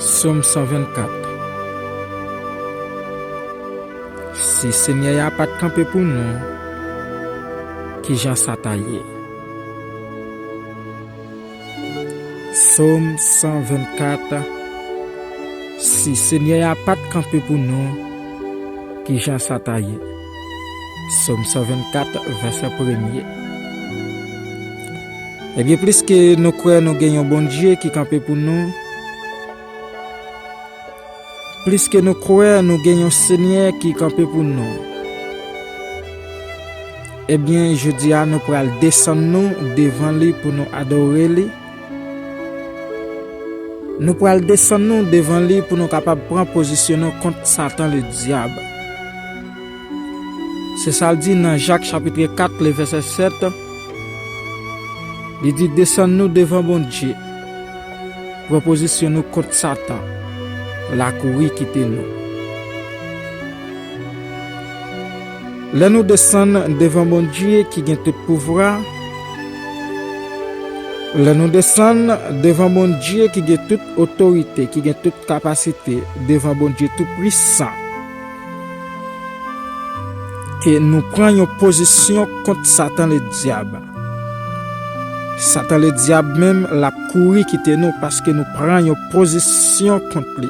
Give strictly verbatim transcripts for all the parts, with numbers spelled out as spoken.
Sòm san vennkat. Si Senyè a pa t kanpe pou nou, ki jan sa ta ye? Sòm san vennkat. Si Senyè a pa t kanpe pou nou, ki jan sa ta ye? Sòm san vennkat, vèsè premye. Ebyen, pliske nou kwè nou gen yon Bondye ki kanpe pou nou, pliske nou kwè nou gen yon Senyè ki kanpe pou nou, ebyen, jodi a nou pral desann nou devan li pou nou adore li. Nou pral desann nou devan li pou nou kapab pran pozisyon nou kont Satan Ledyab. Se sa l di nan Jak chapit kat, le vèsè sèt. Li di, desann nou devan Bondye, pran pozisyon nou kont Satan, l a kouri kite nou. Lè nou desann devan Bondye ki gen tout pouvwa, lè nou desann devan Bondye ki gen tout otorite, ki gen tout kapasite, devan Bondye Toupisan, ke nou pran yon pozisyon kont Satan Ledyab. Satan Ledyab menm, l ap kouri kite nou paske nou pran yon pozisyon kont li.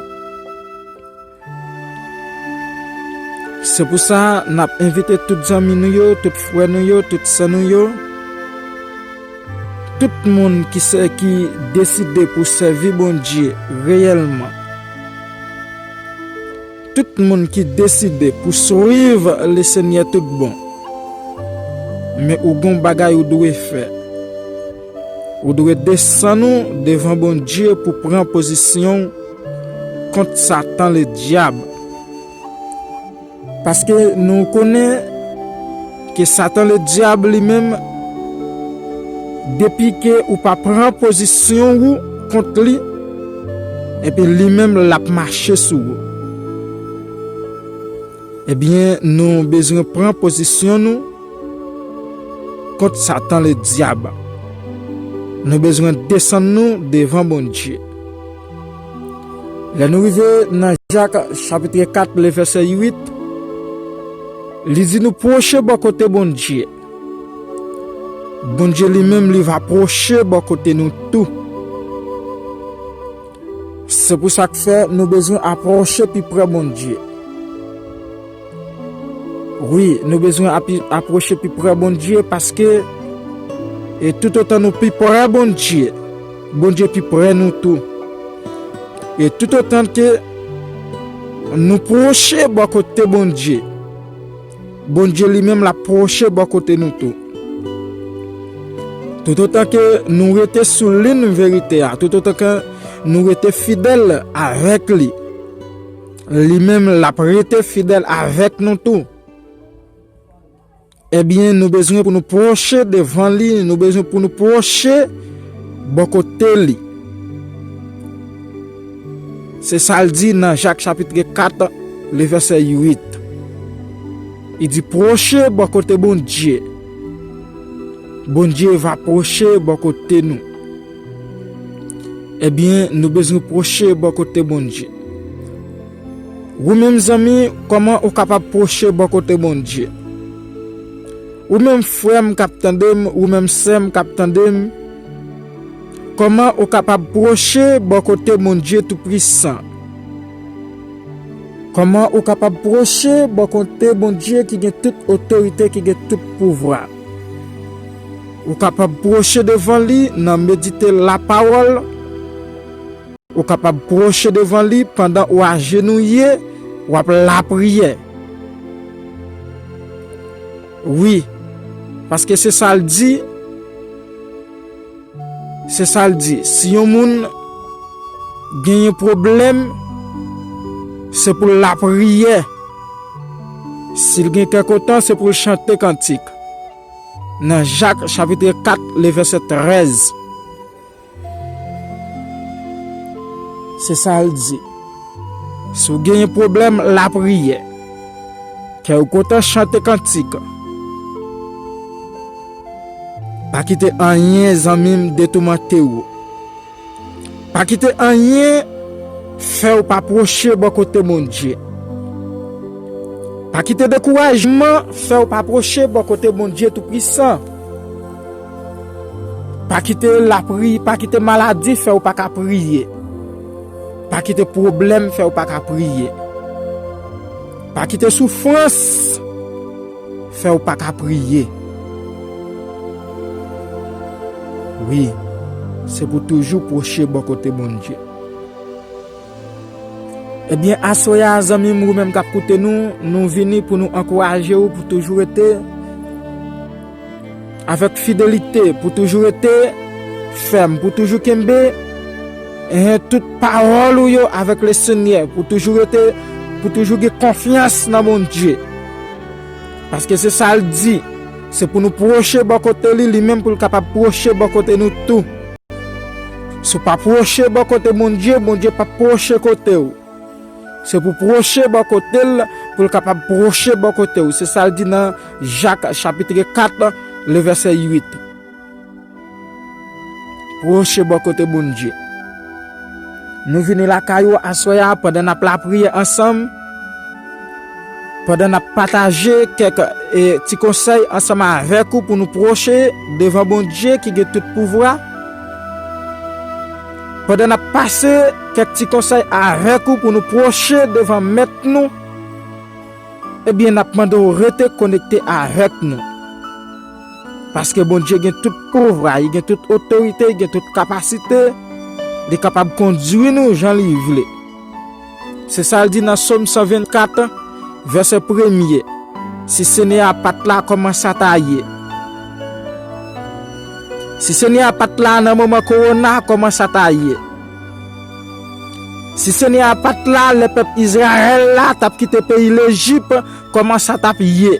Se pou sa, n ap envite tout zanmi nou yo, tout frè nou yo, tout sè nou yo, tout moun ki sè, ki deside pou sèvi Bondye reyèlman, tout moun ki deside pou swiv Lesenyè tout bon, men ou gon bagay ou dwe fè. Ou dwe desann ou devan Bondye pou pran pozisyon w kont Satan Ledyab. Paske nou konnen ke Satan Ledyab li menm, depi ke ou pa pran pozisyon ou kont li, epi li menm l ap mache sou ou. Ebyen, nou bezwen pran pozisyon nou kont Satan Ledyab. Nou bezwen desann nou devan Bondye. Lè nou rive nan Jak chapit kat, le vèsè uit, li di nou pwoche bò kote Bondye. Bondye li menm, li va pwoche bò kote nou tou. Se pou sa k fè nou bezwen apwoche pi pre Bondye. Wi, nou bezwen api-, apwoche pi pre Bondye, paske, e, toutotan nou pi pre Bondye, Bondye pi pre nou tou. E toutotan ke nou pwoche bò kote Bondye, Bondye li menm l ap pwoche bò kote nou tou. Toutotan ke nou rete sou liy verite a, toutotan ke nou rete fidèl avèk li, li menm l ap rete fidèl avèk nou tou. Ebyen, nou bezwen pou nou pwoche devan li, nou bezwen pou nou pwoche bò kote li. Se sa l di nan Jak chapit kat, le vèsè uit. Li di, pwoche bò kote Bondye. Bondye va pwoche bò kote nou. Ebyen, nou bezwen pwoche bò kote Bondye. Ou menm zanmi, kòman ou kapab pwoche bò kote Bondye? Ou menm frè m k ap tande m, ou menm sè m k ap tande m, kòman ou kapab pwoche bò kote Bondye Toupisan? Kòman ou kapab pwoche bò kote Bondye ki gen tout otorite, ki gen tout pouvwa? Ou kapab pwoche devan li nan medite lapawòl. Ou kapab pwoche devan li pandan ou ajenouye, w ap lapriyè. Wi, paske se sa l di, se sa l di. Si yon moun genyen pwoblèm, se pou l lapriyè. Si l gen kè kontan, se pou l chante kantik. Nan Jak chapit kat, le vèsè trèz. Se sa l di. Si w genyen pwoblèm, lapriyè. Kè w kontan, chante kantik. Pa kite anyen, zanmi m, detoumante w. Pa kite anyen fè w pa pwoche bò kote Bondye. Pa kite dekourajman fè w pa pwoche bò kote Bondye Toupisan. Pa kite lapri, pa kite maladi fè w pa ka priye. Pa kite pwoblèm fè w pa ka priye. Pa kite soufrans fè w pa ka priye. Wi, se pou toujou pwoche bò kote Bondye. Ebyen, aswè a, zanmi m, ou menm k ap koute nou, nou vini pou nou ankouraje w pou toujou rete avèk fidelite, pou toujou rete fèm, pou toujou kenbe, eh, tout pawòl ou yo avèk Lesenyè, pou toujou rete, pou toujou gen konfyans nan Bondye. Paske se sa l di, se pou nou pwoche bò kote li, li menm pou l kapab pwoche bò kote nou tou. Si w pa pwoche bò kote Bondye, Bondye p ap pwoche kote w. Se pou pwoche bò kote l, pou l kapab pwoche bò kote w. Se sa l di nan Jak chapit kat, le vèsè uit. Pwoche bò kote Bondye. Nou vini lakay ou aswè a pandan n ap lapriyè ansanm, pandan n ap pataje kèk, e, ti konsèy ansanm avèk ou pou nou pwoche devan Bondye ki gen tout pouvwa. Pandan n ap pase kèk ti konsèy avèk ou pou nou pwoche devan Mèt nou, ebyen, n ap mande w rete konekte avèk nou. Paske Bondye gen tout pouvwa, li gen tout otorite, li gen tout kapasite, li kapab kondui nou jan li vle. Se sa l di nan Sòm san vennkat, vèsè premye, "Si Senyè a pa t la, kòman sa ta ye? Si Senyè a pa t la nan moman kowona, kòman sa ta ye? Si Senyè a pa t la, lè pèp Izrayèl la t ap kite peyi Lejip, kòman sa t ap ye?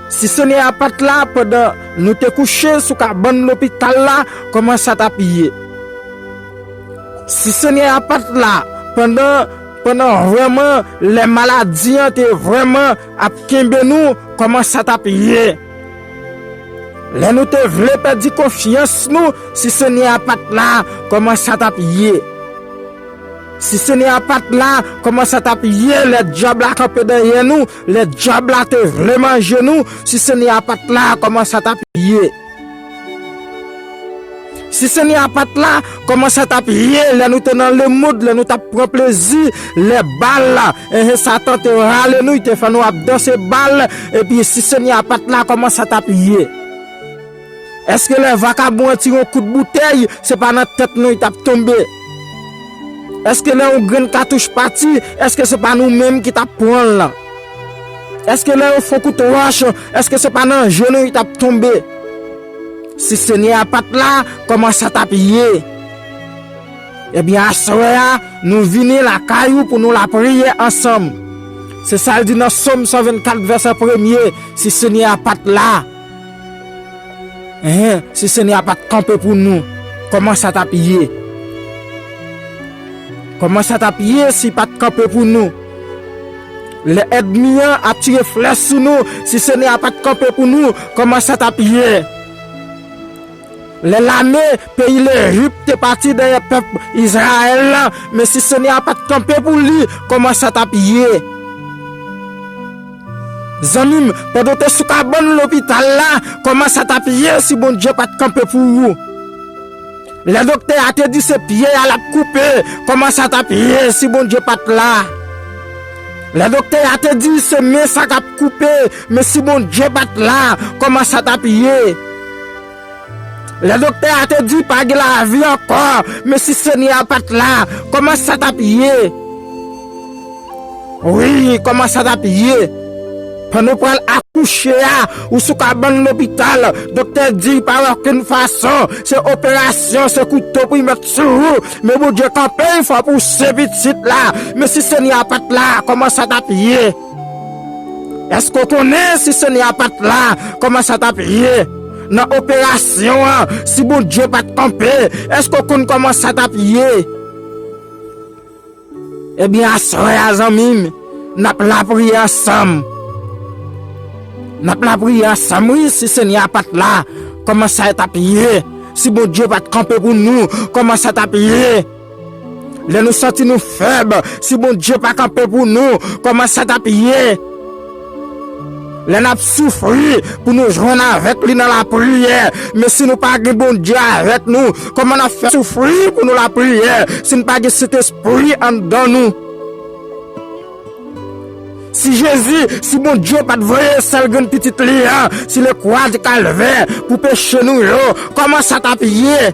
Si Senyè a pa t la pandan nou te kouche sou kabann lopital la, kòman sa t ap ye? Si Senyè a pa t la pandan, pandan vrèman lè maladi an te vrèman ap kenbe nou, kòman sa t ap ye? Lè nou te vle pèdi konfyans nou, si Senyè a pa t la, kòman sa t ap ye? Si Senyè a pa t la, kòman sa t ap ye lè dyab la kanpe dèyè nou, lè dyab la te vle manje nou, si Senyè a pa t la, kòman sa t ap ye? Si Senyè a pa t la, kòman sa t ap ye lè nou te nan lemonn, lè nou t ap pran plezi, lè bal la, ehe, Satan te rale nou, li te fè nou ap danse bal, epi si Senyè a pa t la, kòman sa t ap ye? Èske lè vakabon an tire yon kout boutèy, se pa nan tèt nou li t ap tonbe? Èske lè yon grenn katouch pati, èske se pa nou menm ki t ap pran l lan? Èske lè yo fè yon kout wòch, èske se pa nan je nou li t ap tonbe? Si Senyè a pa t la, kòman sa t ap ye? Ebyen, aswè a, nou vini lakay ou pou nou lapriyè ansanm. Se sa l di nan Sòm san vennkat, vèsè premye, "Si Senyè a pa t la, en, si Senyè a pa t kanpe pou nou, kòman sa t ap ye? Kòman sa t ap ye si l pa t kanpe pou nou? Lè ènmi an ap tire flèch sou nou, si Senyè a pa t kanpe pou nou, kòman sa t ap ye? Lè lame peyi Lejip te pati dèyè pèp Izrayèl la, men si Senyè a pa t kanpe pou li, kòman sa t ap ye?" Zanmi m, pandan w te sou kabann lopital la, kòman sa t ap ye si Bondye pa t kanpe pou ou? Lè doktè a te di se pye a l ap koupe, kòman sa t ap ye si Bondye pa t la? Lè doktè a te di se men sa k ap koupe, men si Bondye pa t la, kòman sa t ap ye? Lè doktè a te di pa gen lavi ankò, men si Senyè a pa t la, kòman sa t ap ye? Wi, kòman sa t ap ye? Pandan w pral akouche a, ou sou kabann lopital, doktè di pa okenn fason, se operasyon, se kouto pou y mèt sou ou, men Bondye kanpe fò pou w se pitit la, men si Senyè a pa t la, kòman sa t ap ye? Èske w konnen si Senyè a pa t la, kòman sa t ap ye? Nan operasyon an, si Bondye pa t kanpe, èske w konn kòman sa t ap ye? Ebyen, aswè a, zanmi m, n ap lapriyè ansanm. N ap lapriyè ansanm, wi, si Senyè a pa t la, kòman sa t ap ye? Si Bondye pa t kanpe pou nou, kòman sa t ap ye? Lè nou santi nou fèb, si Bondye pa kanpe pou nou, kòman sa t ap ye? Lè n ap soufri pou nou jwenn avèk li nan lapriyè, men si nou pa gen Bondye avèk nou, kòman n ap fè soufri pou nou lapriyè si n pa gen Sentespri anndan nou? Si Jezi, si Bondye pa t voye sèl grenn pitit li an si lekwa di Kalvè pou peche nou yo, kòman sa t ap ye?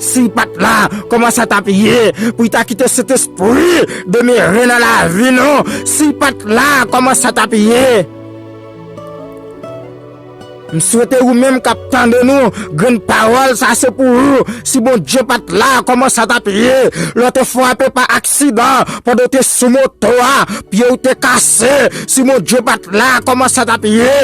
Si l pa t la, kòman sa t ap ye? Pou l ta kite Sentespri demere nan lavi nou. Si l pa t la, kòman sa t ap ye? M swete ou menm k ap tande nou, grenn pawòl sa se pou ou. Si Bondye pa t la, kòman sa t ap ye? Lè w te frape pa aksidan, pandan w te sou moto a, pye w te kase. Si Bondye pa t la, kòman sa t ap ye?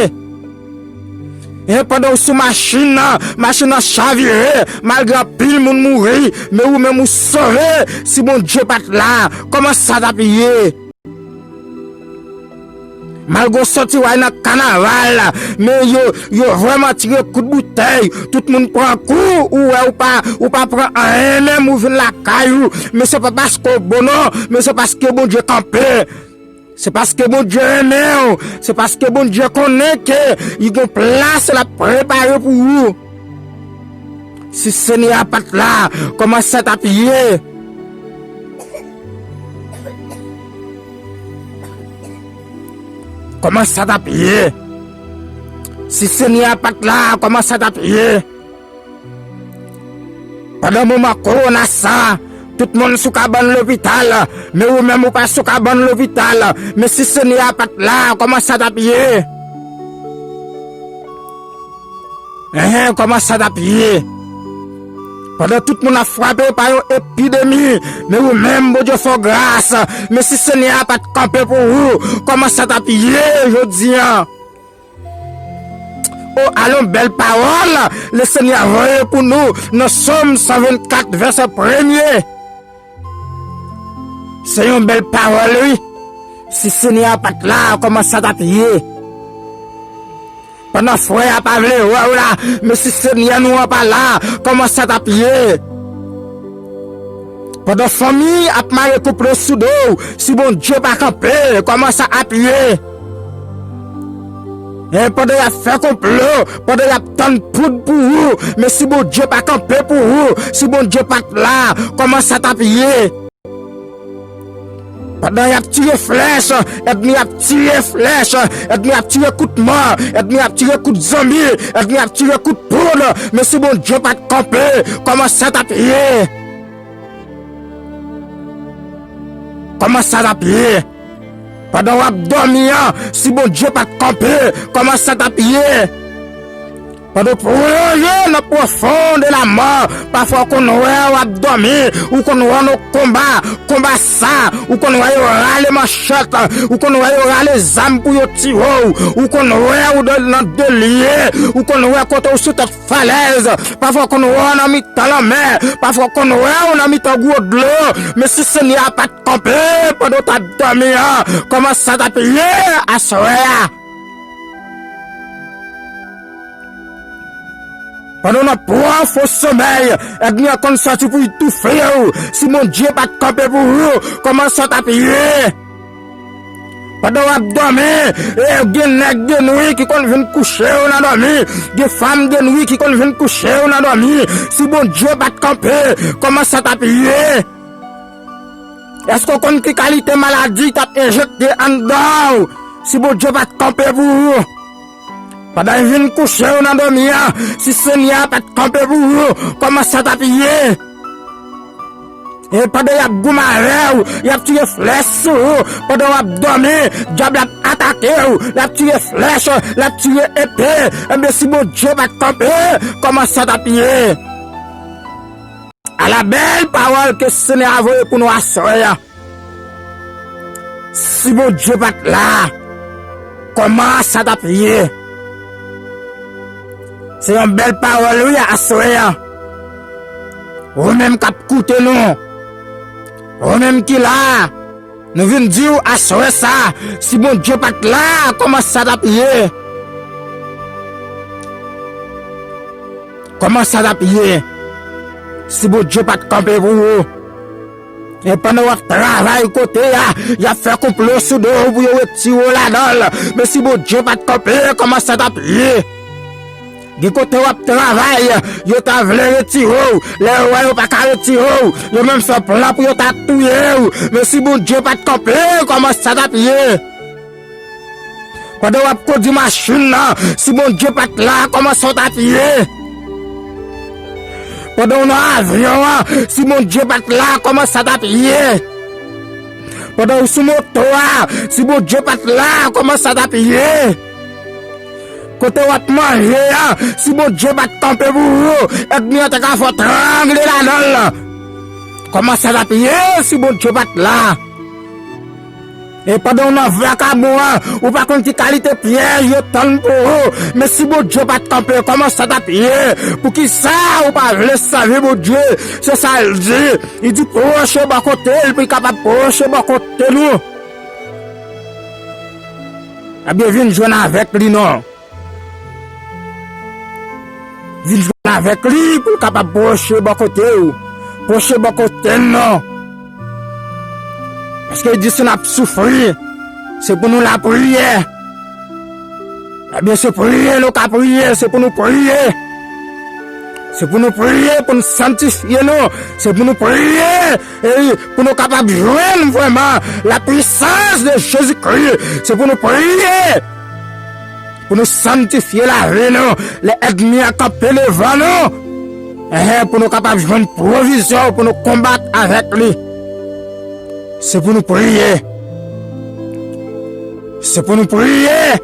E pandan w sou machin nan, machin nan chavire, malgre anpil moun mouri, men ou menm ou sove. Si Bondye pa t la, kòman sa t ap ye? Malgre w sòti w al nan kanaval, men yo, yo vrèman tire kout boutèy, tout moun pran kou, ou wè ou pa, ou pa pran anyen menm, ou vin lakay ou, men se pa paske w bon non, men se paske Bondye kanpe. Se paske Bondye renmen w, se paske Bondye konnen ke li gon plas l ap prepare pou ou. Si Senyè a pa t la, kòman sa t ap ye? Kòman sa t ap ye? Si Senyè a pa t la, kòman sa t ap ye? Pandan moman kowona sa, tout moun sou kabann lopital, men ou menm ou pa sou kabann lopital, men si Senyè a pa t la, kòman sa t ap ye? Enhen, kòman sa t ap ye? Pandan tout moun ap frape pa yon epidemi, men ou menm, Bondye fè w gras. Men si Senyè a pa t kanpe pou ou, kòman sa t ap ye jodi a? O, alon bèl pawòl Lesenyè voye pou nou nan Sòm san vennkat, vèsè premye. Se yon bèl pawòl, wi. Si Senyè a pa t la, kòman sa t ap ye? Pandan frè a pa vle wè w la, men si Senyè nou an pa la, kòman sa t ap ye? Pandan fanmi ap mare konplo sou do w, si Bondye pa kanpe, kòman sa ap ye? E pandan y ap fè konplo, pandan y ap tann poud pou ou, men si Bondye pa kanpe pou ou, si Bondye pa t la, kòman sa t ap ye? Pandan y ap tire flèch, ènmi ap tire flèch, ènmi ap tire kout mò, ènmi ap tire kout zonbi, ènmi ap tire kout poud, men si Bondye pa t kanpe, kòman sa t ap ye? Kòman sa t ap ye? Pandan w ap dòmi an, si Bondye pa t kanpe, kòman sa t ap ye? Pandan w plonje nan pwofon de la mò, pafwa w konn wè w ap dòmi, ou konn wè w nan konba, konba sa, ou konn wè yo rale manchèt, ou konn wè yo rale zam pou yo tiye w, ou konn wè w de-, nan delye, ou konn wè kote w sou tèt falèz, pafwa w konn wè w nan mitan lanmè, pafwa w konn wè w nan mitan gwo dlo, men si Senyè a pa t kanpe pandan w t ap dòmi an, kòman sa t ap ye aswè a? Pandan w nan pwofon somèy, ènmi an konn sòti pou l toufe w. Si Bondye pa t kanpe pou ou, kòman sa t ap ye? Pandan w ap dòmi, e gen nèg de nwi ki konn vin kouche w nan dòmi, gen fanm de nwi ki konn vin kouche w nan dòmi. Si Bondye pa t kanpe, kòman sa t ap ye? Èske w konn ki kalite maladi y t ap enjekte anndan w si Bondye pa t kanpe pou ou? Pandan y vin kouche w nan dòmi an, si Senyè a pa t kanpe pou ou, kòman sa t ap ye? E pandan y ap goumen avè w, y ap tire flèch sou ou, pandan w ap dòmi, dyab la ap atake w, l ap tire flèch, l ap tire epe, enben si Bondye pa t kanpe, kòman sa t ap ye? Ala bèl pawòl ke Senyè a voye pou nou aswè a. Si Bondye pa t la, kòman sa t ap ye? Se yon bèl pawòl, wi, aswè a. Ou menm k ap koute nou, ou menm ki la, nou vin di w aswè sa, si Bondye pa t la, kòman sa t ap ye? Kòman sa t ap ye? Si Bondye pa t kanpe pou ou, e pandan w ap travay kote a, y ap fè konplo sou do w pou yo retire w ladan l. Men si Bondye pa t kanpe, kòman sa t ap ye? Gen kote w ap travay, yo ta vle retire w. Lè yo wè yo pa ka retire w, yo menm fè plan pou yo ta touye w. Men si Bondye pa t kanpe, kòman sa t ap ye? Pandan w ap kondi machin nan, si Bondye pa t la, kòman sa w t ap ye? Pandan w nan avyon an, si Bondye pa t la, kòman sa t ap ye? Pandan w sou moto a, si Bondye pa t la, kòman sa t ap ye? Kote w ap manje a, si Bondye pa t kanpe pou ou, ènmi an ta ka fè w trangle ladan l. Kòman sa t ap ye si Bondye pa t la? E pandan w nan vakabon an, ou pa konn ki kalite pyèj yo tann pou ou. Men si Bondye pa t kanpe, kòman sa t ap ye? Poukisa ou pa vle sèvi Bondye? Se sa l di. Li di, pwoche bò kote l pou l kapab pwoche bò kote nou. Ebyen, vin jwenn avèk li non. Vin jwenn avèk li pou l kapab pwoche bò kote w. Pwoche bò kote l non. Paske li di si n ap soufri, se pou nou lapriyè. Ebyen, se priye nou ka priye, se pou nou priye. Se pou nou priye, pou nou santifye nou. Se pou nou priye, e pou nou kapab jwenn vrèman la puissance de Jésus-Christ. Se pou nou priye. Pou nou santifye lavi nou, lè ènmi an kanpe devan nou, enhen, pou nou kapab jwenn pwovizyon, pou nou konbat avèk li. Se pou nou priye. Se pou nou priye.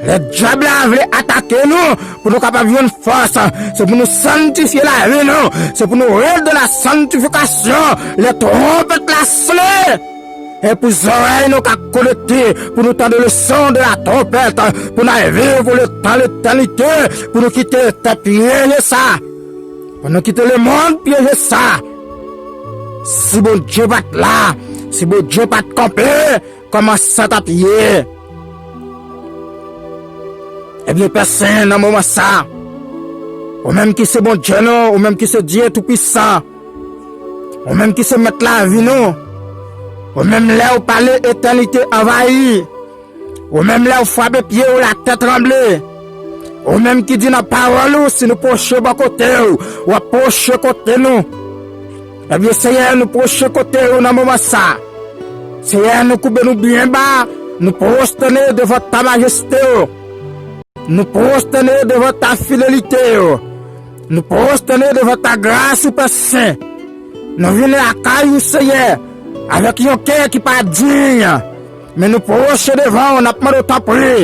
Lè dyab la vle atake nou, pou nou kapab jwenn fòs, se pou nou santifye lavi nou, se pou nou ret dans la sanctification, lè twonpèt la sonnen. E pou zòrèy nou ka konekte, pou nou tande le son de la trompette, pou n al viv pou letan letènite, pou nou kite tè pyeje sa, pou nou kite lemonn pyeje sa. Si Bondye pa t la, si Bondye pa t kanpe, kòman sa t ap ye? Ebyen, Pè Sen, nan moman sa, ou menm ki se Bondye nou, ou menm ki se Dye Toupisan, ou menm ki se Mèt lavi nou, ou menm lè w pale etènite anvayi, ou menm lè w frape pye w latè tranble, ou menm ki di nan pawòl ou si nou pwoche bò kote w, w ap pwoche kote nou. Ebyen, Seyè, nou pwoche kote w nan moman sa. Seyè, nou koube nou byen ba, nou pwostène devan ta majeste w. Nou pwostène devan ta fidelite w. Nou pwostène devan ta gras ou, Pè Sen. Nou vin lakay ou, Seyè, avèk yon kè ki pa diy. Men nou pwoche devan w, n ap mande w tanpri.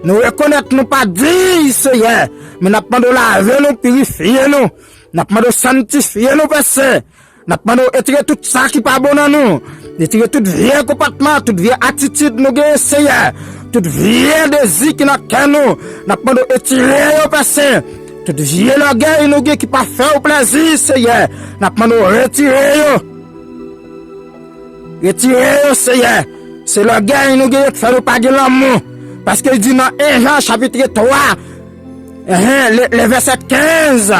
Nou rekonèt nou pa diy, Seyè, men n ap mande w lave nou, pirifye nou. N ap mande w santifye nou, Pè Sen. N ap mande w retire tout sa ki pa bon nan nou. Retire tout vye konpòtman, tout vye atitid nou genyen, Seyè. Tout vye dezi ki nan kè nou. N ap mande w retire yo, Pè Sen. Tout vye lògèy nou gen ki pa fè w plezi, Seyè. N ap mande w retire yo. Retire yo, Seyè. Se lògèy nou gen yo k fè nou pa gen lanmou. Paske li di nan en Jan chapit twa, enhen, le, le vèsè kenz,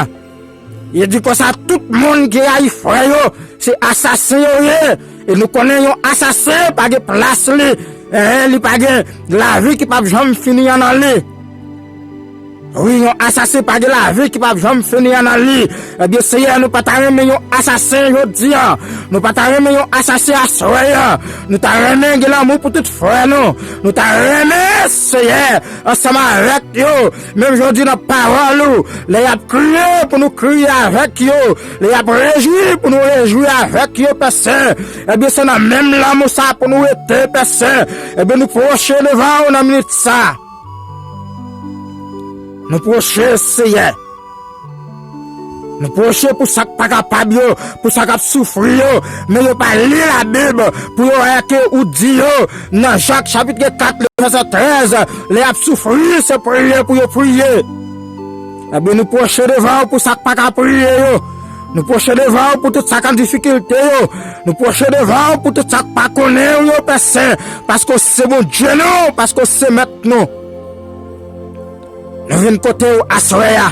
li di konsa, tout moun ki rayi frè yo, se asasen yo ye. E nou konnen yon asasen pa gen plas li, enhen, li pa gen lavi ki p ap janm fini an nan li. Wi, yon asasen pa gen lavi ki p ap janm fini an nan li. Ebyen, Seyè, nou pa ta renmen yon asasen jodi a. Nou pa ta renmen yon asasen aswè a. Nou ta renmen gen lanmou pou tout frè nou. Nou ta renmen, Seyè, ansanm avèk yo, menm jan w di nan pawòl ou, lè y ap kriye pou nou kriye avèk yo, lè y ap rejwi pou nou rejwi avèk yo, Pè Sen. Ebyen, se nan menm lanmou sa pou nou rete, Pè Sen. Ebyen, nou pwoche devan w nan minit sa. Nou pwoche, Seyè. Nou pwoche pou sa k pa kapab yo, pou sa k ap soufri yo, men yo pa li Labib pou yo wè ke ou di yo nan Jak chapit kat, vèsè trèz, lè y ap soufri, se priye pou yo priye. Ebyen, nou pwoche devan w pou sa k pa ka priye yo. Nou pwoche devan w pou tout sa k an difikilte yo. Nou pwoche devan w pou tout sa k pa konnen w yo, Pè Sen, paske w se Bondye nou, paske w se Mèt nou. Nou vin kote w aswè a.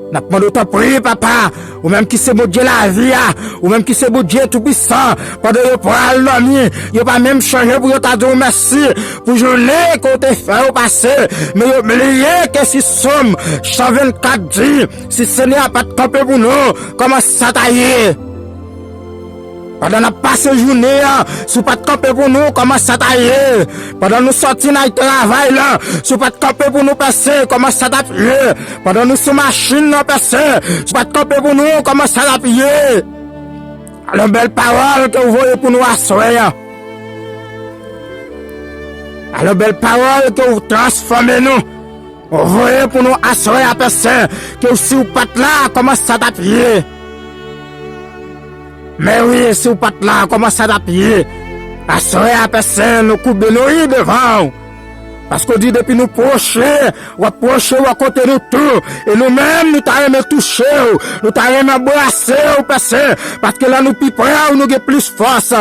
N ap mande w tanpri, Papa, ou menm ki se Bondye lavi a, ou menm ki se Bondye toupisan, pandan yo pral dòmi, yo pa menm chonje pou yo ta di w mèsi pou jounen ke w te fè yo pase, men yo bliye ke si Sòm san vennkat di, si Senyè a pa t kanpe pou nou, kòman sa ta ye? Pandan n ap pase jounen an, si w pa t kanpe pou nou, kòman sa ta ye? Pandan nou sòti n al travay la, si w pa t kanpe pou nou pase, kòman sa t ap ye? Pandan nou sou machin nan pase, si w pa t kanpe pou nou, kòman sa t ap ye? Alò bèl pawòl ke w voye pou nou aswè an. Alò bèl pawòl ke w transfòme nou. Ou voye pou nou aswè a pèsè ke si w pa t la, kòman sa t ap ye? Men wi, si w pa t la, kòman sa t ap ye? Aswè a pèsè nou koube nou wi devan w. Paske w di depi nou pwoche, w ap pwoche bò kote nou tou. E nou menm, nou ta renmen touche w, nou ta renmen anbrase w pèsè. Paske lè nou pi pre w, nou gen plis fòs.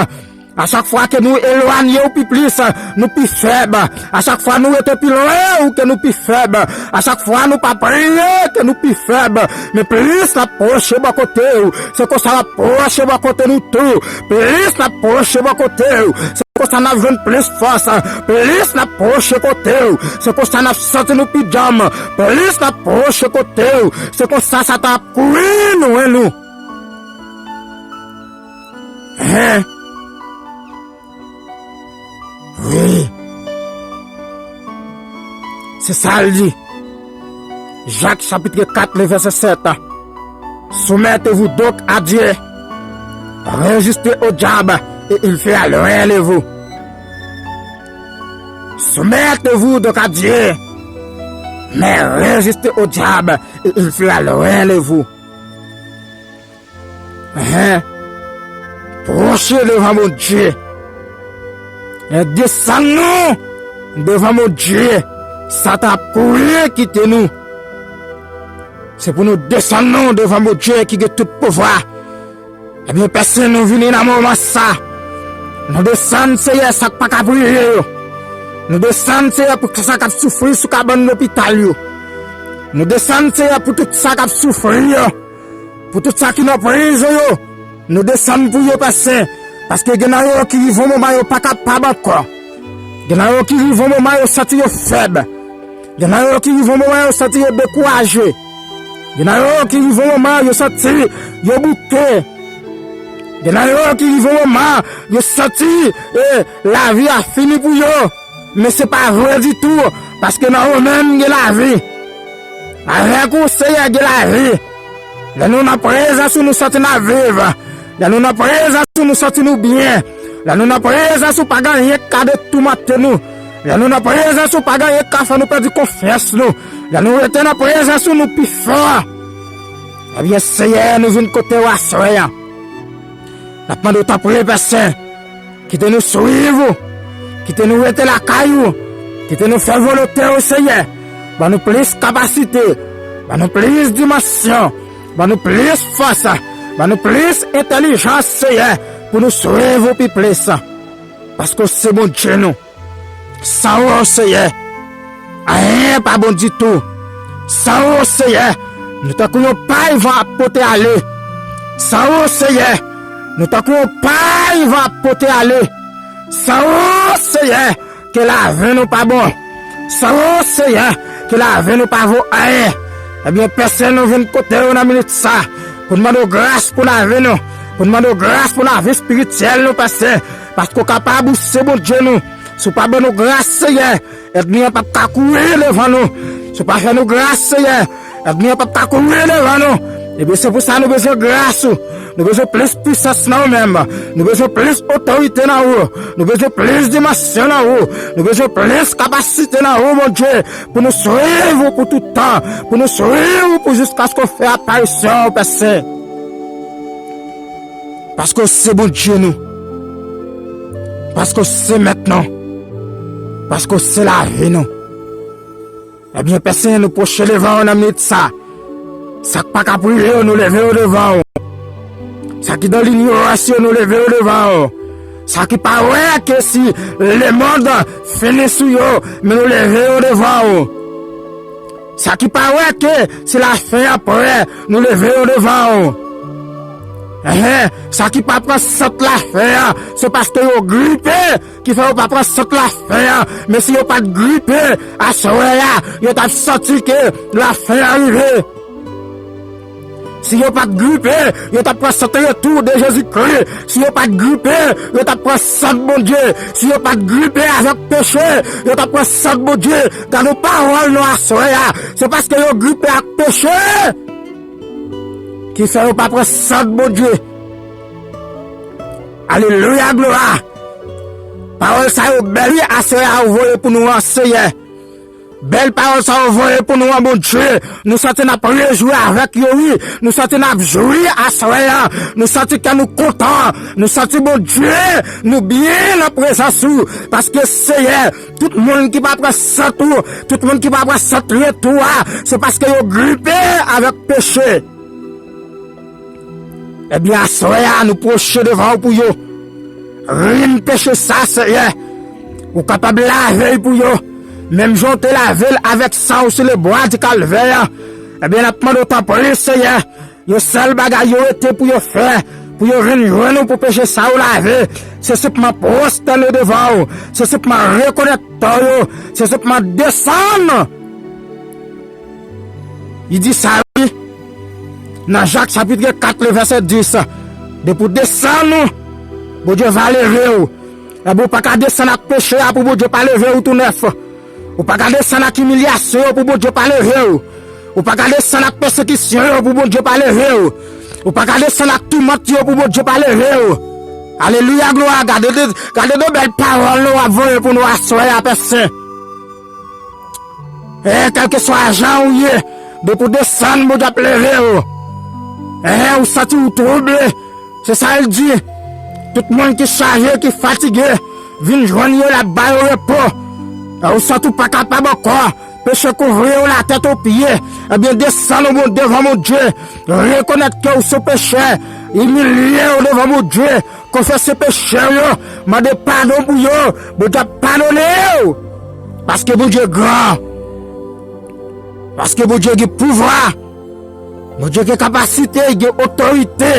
A chak fwa ke nou elwanye w pi plis, nou pi fèb. A chak fwa nou rete pi lwen w ke nou pi fèb. A chak fwa nou pa priye ke nou pi fèb. Men plis n ap pwoche bò kote w, se konsa n ap pwoche bò kote nou tou. Plis n ap pwoche bò kote w, se konsa n ap jwenn plis fòs. Plis n ap pwoche kote w, se konsa n ap santi nou pi djanm. Plis n ap pwoche kote w, se konsa Satan ap kouri lwen nou. Hen? Wi. Se sa l di. Jacques chapitre quatre, le verset sept. Soumettez-vous donc à Dieu. Résistez au diable et il fuira loin de vous. Soumettez-vous donc à Dieu, mais résistez au diable et il fuira loin de vous. Hen. Pwoche devan Bondye. E desann nou devan Bondye. Satan ap kouri kite nou. Se pou nou desann nou devan Bondye ki gen tout pouvwa. Ebyen, pèsè nou vini nan moman sa. Nou desann, Seyè, sa k pa ka priye yo. Nou desann, Seyè, pou sa k ap soufri sou kabann lopital yo. Nou desann, Seyè, pou tout sa k ap soufri yo. Pou tout sa ki nan prizon yo, nou desann pou yo pèsè. Paske gen nan yo ki rive yon moman yo pa kapab ankò. Gen nan yo ki rive yon moman yo santi yo fèb. Gen nan yo ki rive yon moman yo santi yo dekouraje. Gen nan yo ki rive yon moman yo santi yo bouke. Gen nan yo ki rive yon moman yo santi, e, lavi a fini pou yo. Men se pa vre ditou, paske nan ou menm gen lavi. Avèk ou, Seyè, gen lavi. Lè nou nan prezans ou, nou santi n ap viv. Lè nou nan prezans ou, nou santi nou byen. Lè nou nan prezans ou, pa gen anyen k ka detoumante nou. Lè nou nan prezans ou, pa gen anyen k ka fè nou pèdi konfyans nou. Lè nou rete nan prezans ou, nou pi fò. Ebyen, Seyè, nou vin kote w aswè a. N ap mande w tanpri, Pè Sen, kite nou swiv ou, kite nou rete lakay ou, kite nou fè volonte w, Seyè. Ban nou plis kapasite, ban nou plis dimansyon, ban nou plis fòs, ban nou plis entèlijans, Seyè, pou nou swiv ou pi plis. Paske w se Bondye nou. San ou, Seyè, anyen pa bon ditou. San ou, Seyè, nou tankou yon pay van ap pote ale. San ou, Seyè, nou tankou yon pay van ap pote ale. San ou, Seyè, ke lavi nou pa bon. San ou, Seyè, ke lavi nou pa vo anyen. Ebyen, Pè Sen, nou vin kote w nan minit sa, pou n mande w gras pou lavi nou, pou n mande w gras pou lavi espirityèl nou, Pè Sen, paske w kapab, ou se Bondye nou. Si w pa ban nou gras, Seyè, ènmi an p ap ka kouri devan nou. Si w pa fè nou gras, Seyè, ènmi an p ap ka kouri devan nou. Ebyen, se pou sa nou bezwen gras ou. Nou bezwen plis pwisans nan ou menm. Nou bezwen plis otorite nan ou. Nou bezwen plis dimansyon nan ou. Nou bezwen plis kapasite nan ou, Bondye, pou nou swiv ou pou tout tan. Pou nou swiv ou pou jiskaske w fè aparisyon ou, Pè Sen. Paske w se Bondye nou. Paske w se mèt nou. Paske w se lavi nou. Ebyen, Pè Sen, nou pwoche devan w nan minit sa. Sa k pa ka priye yo, nou leve yo devan w. Sa ki dan linyorans yo, nou leve yo devan w. Sa ki pa wè ke si lemonn fini sou yo, men nou leve yo devan w. Sa ki pa wè ke si lafen an prè, nou leve yo devan w. Enhen, sa ki pa pran sant lafen an, se paske yo gripe ki fè yo pa pran sant lafen an. Men si yo pa t gripe, aswè a, yo t ap santi ke lafen an rive. Si yo pa t gripe, yo t ap pran sant retou de Jezikri. Si yo pa t gripe, yo t ap pran sant Bondye. Si yo pa t gripe avèk peche, yo t ap pran sant Bondye. Gade yon pawòl nou aswè a. Se paske yo gripe ak peche ki fè yo pa pran sant Bondye. Alelouya, glwa. Pawòl sa yo bèl, wi, aswè a ou voye pou nou an, Seyè. Bèl pawòl sa yo voye pou nou an, Bondye. Nou santi n ap rejwi avèk yo, wi. Nou santi n ap jwi aswè a. Nou santi kè nou kontan. Nou santi, Bondye, nou byen nan prezans ou. Paske, Seyè, tout moun ki pa pran sant ou, tout moun ki pa pran sant retou a, se paske yo gripe avèk peche. Ebyen, aswè a, nou pwoche devan w pou yo. Rin peche sa, Seyè. Ou kapab lave l pou yo. Menm jan w te lave l avèk san w sou lebwa di Kalvè a. Ebyen, n ap mande w, tanpri, Seyè. Yon sèl bagay yo rete pou yo fè, pou yo vin jwenn ou pou peche sa yo lave, se senpman pwostène devan w. Se senpman rekonèt tò yo. Se senpman desann. Li di sa, wi. Nan Jak chapit kat, le vèsè dis, depi w desann ou, Bondye va leve w. Ebyen, ou pa ka desann ak peche a pou Bondye pa leve w tou nèf. Ou pa ka desann ak imilyasyon yo pou Bondye pa leve w. Ou pa ka desann ak pèsekisyon yo pou Bondye pa leve w. Ou pa ka desann ak toumant yo pou Bondye pa leve w. Alelouya, glwa. Gade de, gade de bèl pawòl nou ap voye pou nou aswè a, Pè Sen. E, kèlkeswa jan ou ye, depi w desann, Bondye ap leve w. E, ou santi w twouble. Se sa l di. Tout moun ki chaje, ki fatige, vin jwenn yo, l ap ba yo repo. E, ou santi w pa kapab ankò. Peche kouvri w latèt o pye. Ebyen, desann ou bon devan Bondye. Rekonèt ke w se pechè. Imilye w devan Bondye. Konfese peche w yo, mande padon pou yo, Bondye ap padone w. Paske Bondye gran. Paske Bondye gen pouvwa. Bondye gen kapasite, gen otorite.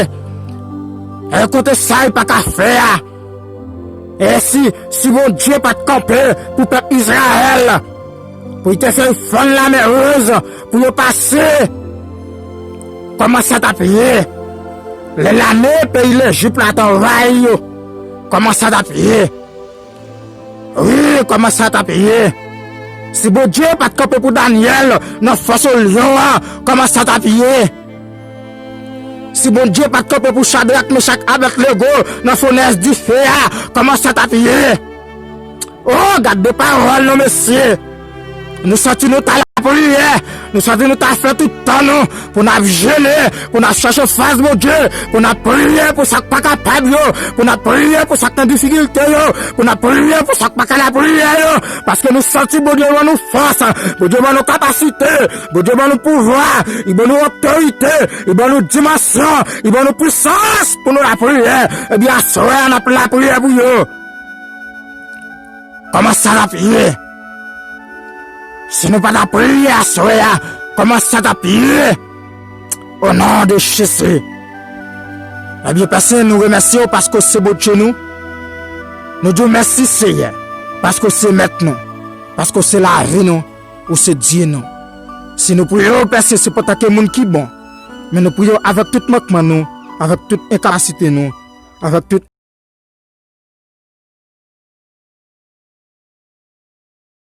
E kote sa li pa ka fè a. E si, si Bondye pa t kanpe pou pèp Izrayèl, pou li te fè fann Lamè Wouz, pou yo pase. Kòman sa t ap ye? Lè lame peyi Lejip la t anvayi yo, kòman sa t ap ye? Wi, kòman sa t ap ye? Si Bondye pa t kanpe pou Danyèl nan fòs o lyon an, kòman sa t ap ye? Si Bondye pa t kanpe pou Chadrak, Mechak, Abèdnego nan founès dife a, kòman sa t ap ye? Oh, gad de pawòl non, mesye. Nou santi nou ta lapriyè. Nou santi nou ta fè tout tan nou pou n ap jene, pou n ap chache fas Bondye, pou n ap priye pou sa k pa kapab yo, pou n ap priye pou sa k nan difikilte yo, pou n ap priye pou sa k pa ka lapriyè yo. Paske nou santi Bondye ban nou fòs, Bondye ban nou kapasite, Bondye ban nou pouvwa, li ban nou otorite, li ban nou dimansyon, li ban nou pwisans pou nou lapriyè. Ebyen, aswè a, n ap lapriyè pou yo. Kòman sa t ap ye? Si nou pa t ap priye aswè a, kòman sa t ap ye? O non de Jezi. Ebyen, Pè Sen, nou remèsye w paske w se Bondye nou. Nou di w mèsi, Seyè, paske w se Mèt nou, paske w se lavi nou, ou se Dye nou. Si nou priye w, Pè Sen, se antanke moun ki bon, men nou priye w avèk tout mankman nou, avèk tout enkapasite nou, avèk tout